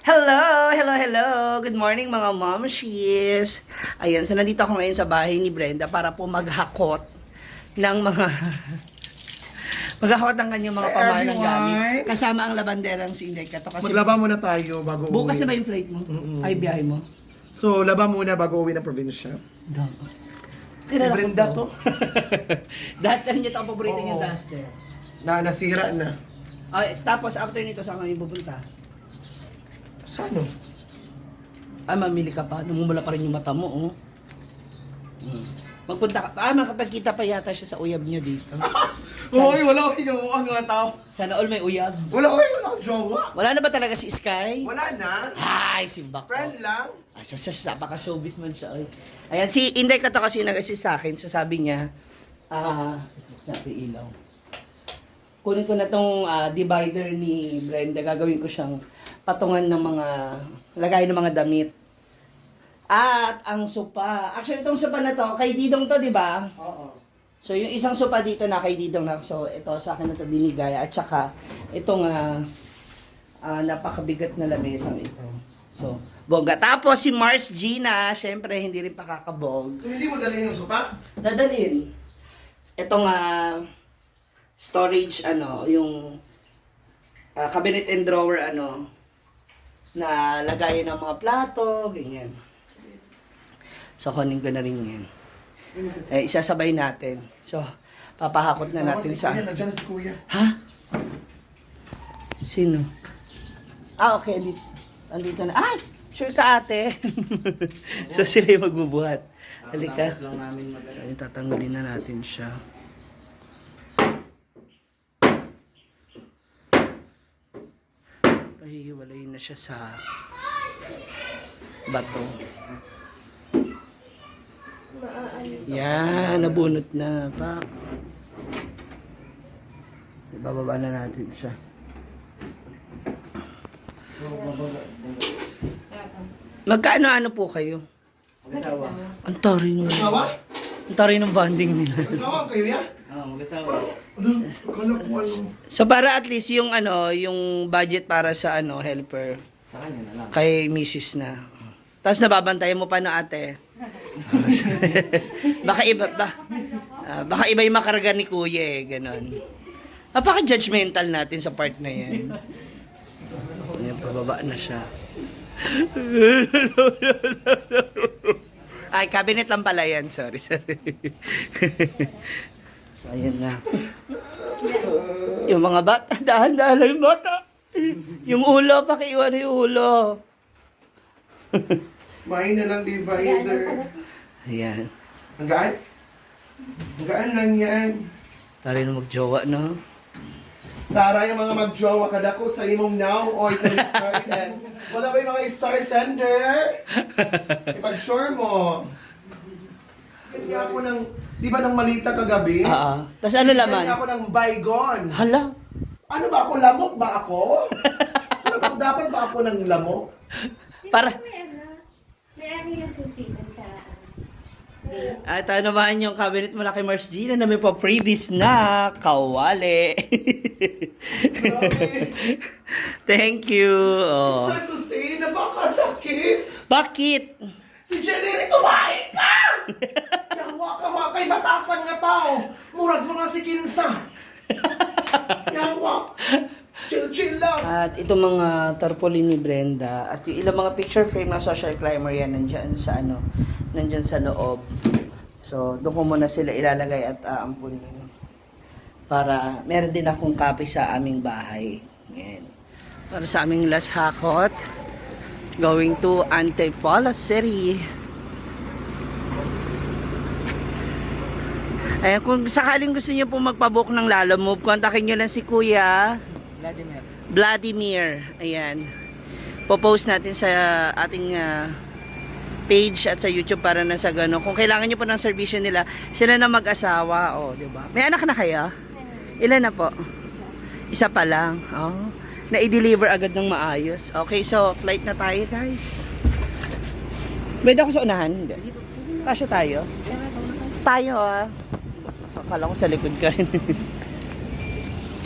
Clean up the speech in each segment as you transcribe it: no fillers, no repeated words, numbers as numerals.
Hello! Hello, hello! Good morning mga momshies! Ayan, so nandito ako ngayon sa bahay ni Brenda para po maghakot ng mga maghakot ng kanyang mga Hi, pamahal ng everyone! gamit. Kasama ang labanderang si Inday Kato. Kasi Maglaba muna tayo bago bukas na uwi. ba yung flight mo? Ay, biyahe mo? So, laba muna bago uwi ng probinsya. Kilala ko Brenda to. Duster niya ito. Ang paborito Oo. niya duster. Nasira na. Ay, tapos after nito, saan kami pupunta? Sa ano? Ah, mamili ka pa. Namumula pa rin yung mata mo, oh. Magpunta ka. Makapagkita pa yata siya sa uyab niya dito. Uy, wala ko yung mga tao. Sana all may uyab. Wala akong jowa. Wala na ba talaga si Sky? Wala na. Ay, simba ko. Friend lang. Napaka-showbiz man siya. Ay. Ayan, si Inday Kato kasi nag-assist sa akin. So sabi niya, natin ilaw. Kunin ko na tong divider ni Brenda. Gagawin ko siyang patungan ng mga, lagay ng mga damit. At ang sopa. Actually, itong sopa na to, kay Didong to, di ba? Oo. So, yung isang sopa dito na kay Didong na. So, ito sa akin na to binigay. At saka, itong napakabigat na lamesang ito. So, bongga. Tapos, si Mars Gina, syempre, hindi rin pakakabog. So, hindi mo dalhin yung sopa? Dadalhin. Itong storage, yung cabinet and drawer, na lagayan ng mga plato, ganyan. So, kunin ko na rin yan. Isasabay natin. So, papahakot na natin sa... Nandiyan na si Kuya. Ha? Sino? Okay. Andito na. Ay! Sure ka, ate. So, sila yung magbubuhat. Halika. So, tatanggalin na natin siya. Pahihiwalayin na siya sa bato. Yan, nabunot na. Pak. Ibababa na natin siya. Magkaano-ano po kayo? Ang tari nyo. Asawa? Ang tari ng bonding nila. Asawa kayo yan? Oo, mag-asawa. So para at least yung yung budget para sa helper Sa kanya na lang. kay Mrs. na. Tapos nababantayan mo pa no ate. baka iba yung makarga ni kuya ganon. Napaka-judgmental natin sa part na yan. Ayan, pababa na siya. Ay, cabinet lang pala yan. Sorry. So, ayan na. Yung mga bata, dahan-dahan lang yung bata. Yung ulo, pakiiwan yung ulo. Main na lang divider. Ayan. Ang gaan? Ang gaan lang yan. Tari na magjowa, no? Tara yung mga magjowa kada ko sa imong now o sa star and wala ba yung mga star sender? Ipag-sure mo. Kanya ako ng, di ba ng malita kagabi? Tapos ano Kanya laman? ako ng bygone. Hala. Ano ba ako? Lamok ba ako? Ano ba? Dapat ba ako ng lamok? Para, May ano yung susigan sa at ano naman yung cabinet mo kay Mars Gina na may pa-freebies na kawali. Thank you. Oh. Sad to say, napakasakit. Bakit? Si Jenny, tumahin ka! Yawa ka mga kay batasan nga tao. Murag mga si Kinsa. Yawa. Chill lang. At itong mga tarpaulin ni Brenda at yung ilang mga picture frame na social climber yan nandyan sa loob. So, doon ko muna sila ilalagay at aampunin. Para meron din akong copy sa aming bahay. Yan. Para sa aming last hakot. Going to Antipolo City. Ayan, kung sakaling gusto niyo po magpabook ng Lalo Move, kontakin niyo lang si Kuya Vladimir. Ayan. Popost natin sa ating page at sa YouTube para na sa gano'n. Kung kailangan nyo po ng servisyo nila, sila na mag-asawa. O, di ba? May anak na kayo? Ilan na po? Isa pa lang. Oh. Na-i-deliver agad ng maayos. Okay, so flight na tayo, guys. Pwede ako sa unahan? Hindi. Kasya tayo? Tayo, ah. Akala ko sa likod ka rin.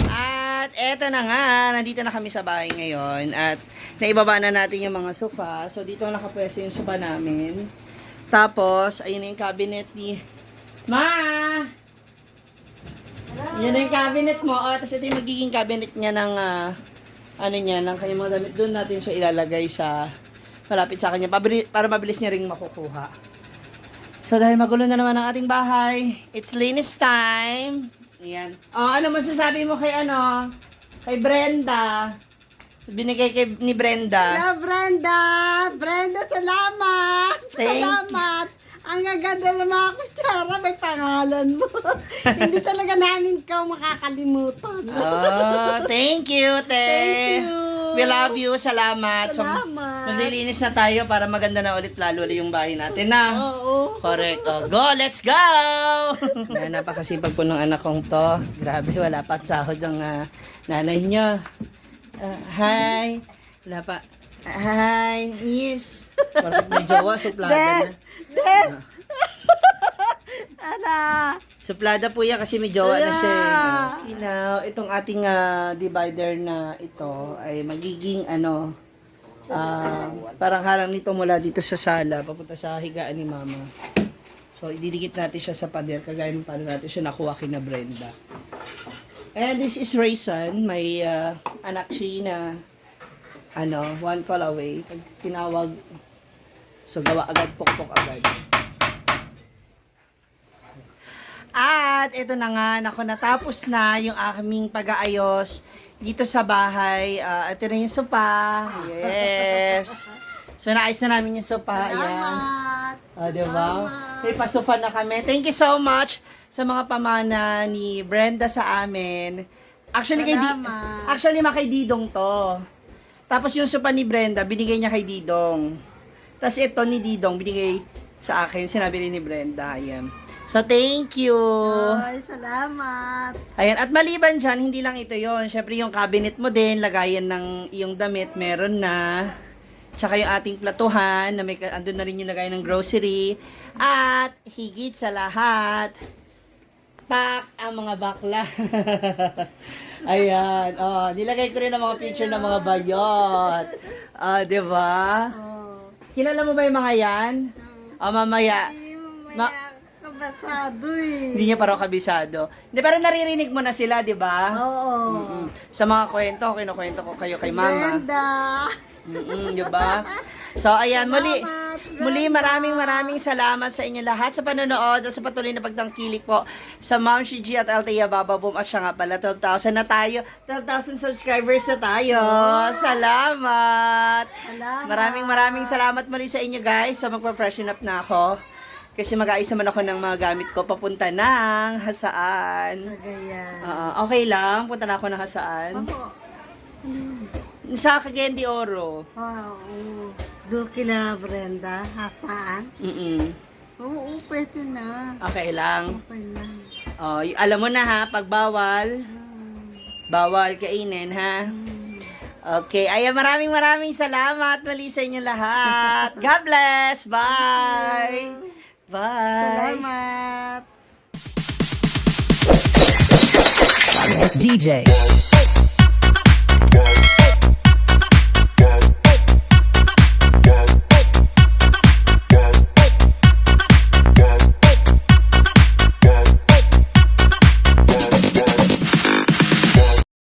At eto na nga, nandito na kami sa bahay ngayon at naibaba na natin yung mga sofa. So, dito na nakapwesto yung sofa namin. Tapos, ayun na yung cabinet ni Ma! Yan na yung cabinet mo. Tapos ito yung magiging cabinet niya ng, ng kanyang mga damit. Doon natin siya ilalagay sa, malapit sa kanya, para mabilis niya ring makukuha. So, dahil magulo na naman ang ating bahay, it's linis time. Ayan. Ano masasabi mo kay Brenda? Binigay ni Brenda. Hello, Brenda! Brenda, salamat! Salamat! Ang gaganda ng mga kutsara, may pangalan mo. Hindi talaga namin ikaw makakalimutan. Thank you, te. Thank you. We love you. Salamat. So, Salamat. maglilinis na tayo para maganda na ulit lalo yung bahay natin na. Oo. Correct. Go, let's go! Napakasipag po ng anak kong to. Grabe, wala pa sahod ng nanay niya. Hi. Wala pa. Hi, miss. Bakit may jowa? Suplada na. Des! Ala! Suplada po yan kasi may jowa na siya. Now, itong ating divider na ito ay magiging parang harang nito mula dito sa sala papunta sa higaan ni Mama. So, ididikit natin siya sa pader kagaya ng paano natin siya nakuha kina Brenda. And this is Rayson, may anak siya na one call away. Pag tinawag, so gawa agad, pokpok agad. At ito na nga, natapos na yung aming pag-aayos dito sa bahay. Ito na yung sopa. Yes. So, naayos na namin yung sopa. Ayan. Diba? May pasofa na kami. Thank you so much sa mga pamana ni Brenda sa amin. Actually, kay Didong to. Tapos yung sopa ni Brenda, binigay niya kay Didong. Tapos ito ni Didong, binigay sa akin. Sinabi rin ni Brenda. Ayan. So, thank you. Ay, salamat. Ayan. At maliban dyan, hindi lang ito yon. Siyempre, yung cabinet mo din, lagayan ng iyong damit, meron na. Tsaka yung ating platuhan, na andun na rin yung lagayan ng grocery. At, higit sa lahat, ang mga bakla. Ayan. Nilagay ko rin ang mga picture ng mga bayot. Diba? Kilala mo ba yung mga yan? Mamaya. Kabasado eh. Hindi niya pa raw kabisado. Hindi, pero naririnig mo na sila, di ba? Oo. Sa mga kwento, kinukwento ko kayo kay Mama. Brenda! Di ba? So, ayan, muli maraming salamat sa inyo lahat sa panonood at sa patuloy na pagtangkilik po sa Ma'am Shiji at Althea Bababoom at siya nga pala 12,000 na tayo. 12,000 subscribers na tayo. Salamat! Maraming salamat muli sa inyo guys. So, magpa-freshen up na ako. Kasi mag-aayos naman ako ng mga gamit ko papunta ng Hasaan. Okay lang, punta na ako ng Hasaan. Sa Cagayan de Oro. Doon kila Brenda, Hasaan? Oo, pwede na. Okay lang. Okay na. Alam mo na ha, pag bawal kainin ha. Okay, ayan, maraming salamat muli sa inyo lahat. God bless. Bye. Bye. Salamat. It's DJ.